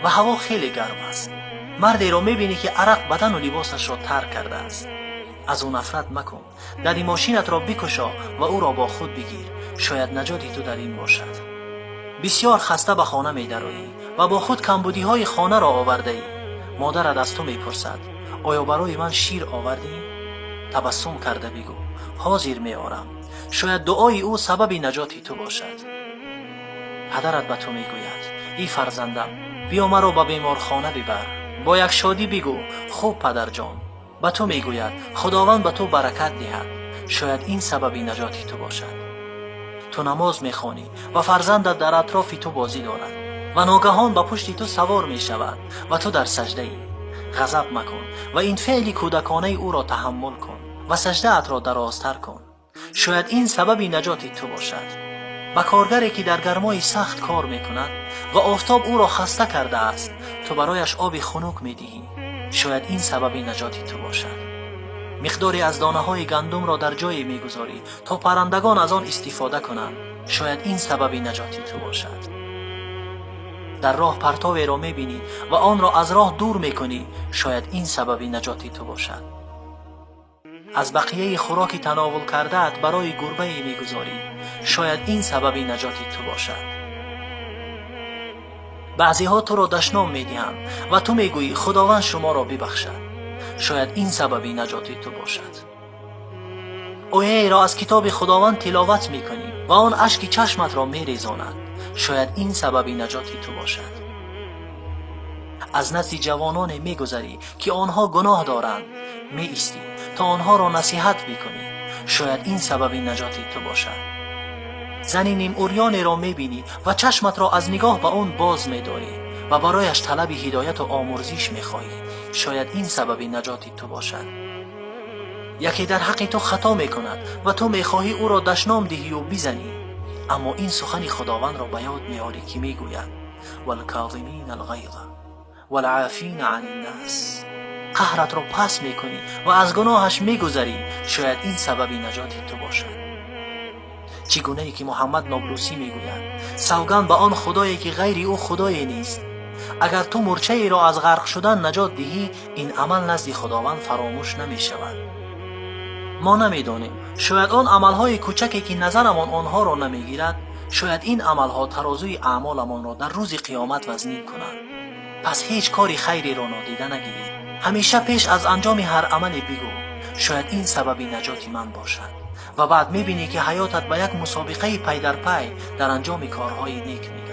ва ҳаво хеле гарм аст. Мардеро мебинӣ, ки арақ бадану либосашро тар кардааст. Аз ӯ нафрат макун. Дари мошинатро бикушо ва ӯро бо худ бигир. Шояд наҷоти ту дар ин бошад. Бисёр хаста ба хона медароӣ ва бо худ камбудиҳои хонаро овардаӣ. Модарат аз ту мепурсад: «Оё барои ман шир овардӣ?» Табассум карда бигӯ: «Ҳозир меорам». Шояд дуои ӯ сабаби наҷоти ту бошад. Падарат ба ту мегӯяд: «Эй фарзандам, биё, маро ба беморхона бибар». Бо як шодӣ бигӯ: «Хуб, падарҷон». Ба ту мегӯяд: «Худованд ба ту баракат диҳад». Шояд ин сабаби наҷоти ту бошад. Ту намоз мехонӣ ва фарзандат дар атрофи ту бозӣ дорад ва ногаҳон ба пушти ту савор мешавад ва ту дар саҷдаӣ. Ғазаб макун ва ин феъли кӯдаконаи ӯро таҳаммул кун ва саҷдаатро дарозтар кун. Шояд ин сабаби наҷоти ту бошад. Ба коргаре, ки дар гармои сахт кор мекунад ва офтоб ӯро хаста кардааст, ту барояш оби хунук медиҳӣ. Шояд ин сабаби наҷоти ту бошад. Миқдоре аз донаҳои гандумро дар ҷое мегузорӣ, то паррандагон аз он истифода кунанд. Шояд ин сабаби наҷоти ту бошад. Дар роҳ партоверо мебинӣ ва онро аз роҳ дур мекунӣ. Шояд ин сабаби наҷоти ту бошад. Аз бақияи хӯроки тановул кардаат барои гурбае мегузорӣ. Шояд ин сабаби наҷоти ту бошад. Баъзеҳо туро дашном медиҳанд ва ту мегӯӣ: «Худованд шуморо бибахшад». Шояд ин сабаби наҷоти ту бошад. Ояеро аз китоби Худованд тиловат мекунӣ ва он ашки чашматро мерезонад. Шояд ин сабаби наҷоти ту бошад. Аз назди ҷавононе мегузарӣ, ки онҳо гуноҳ доранд, меистӣ, то онҳоро насиҳат бикунӣ. Шояд ин сабаби наҷоти ту бошад. Зани нимурёнеро мебинӣ ва чашматро аз нигоҳ ба он боз медорӣ ва барояш талаби ҳидояту омурзиш мехоҳӣ. Шояд ин сабаби наҷоти ту бошад. Яке дар ҳаққи ту хато мекунад ва ту мехоҳӣ ӯро дашном диҳию бизанӣ, аммо ин сухани Худовандро ба ёд меорӣ, ки мегӯяд: «والکاظمین الغیظ والعافین عن الناس». Қаҳратро пас мекунӣ ва аз гуноҳаш мегузарӣ. Шояд ин сабаби наҷоти ту бошад. Чӣ гунае ки Муҳаммад Ноблусӣ мегӯяд: «Савганд ба он Худое, ки ғайри ӯ худое нест, агар ту мурчаеро аз ғарқ шудан наҷот диҳӣ, ин амал назди Худованд фаромӯш намешавад». Мо намедонем, шояд он амалҳои кӯчаке, ки назарамон онҳоро намегирад, шояд ин амалҳо тарозуи аъмоламонро дар рӯзи қиёмат вазнин кунанд. Пас ҳеҷ кори хайреро нодида нагиред. Ҳамеша пеш аз анҷоми ҳар амале бигӯ: «Шояд ин сабаби наҷоти ман бошад». Ва баъд мебинӣ, ки ҳаётат ба як мусобиқаи пай дар пай дар анҷоми корҳои нек мегардад.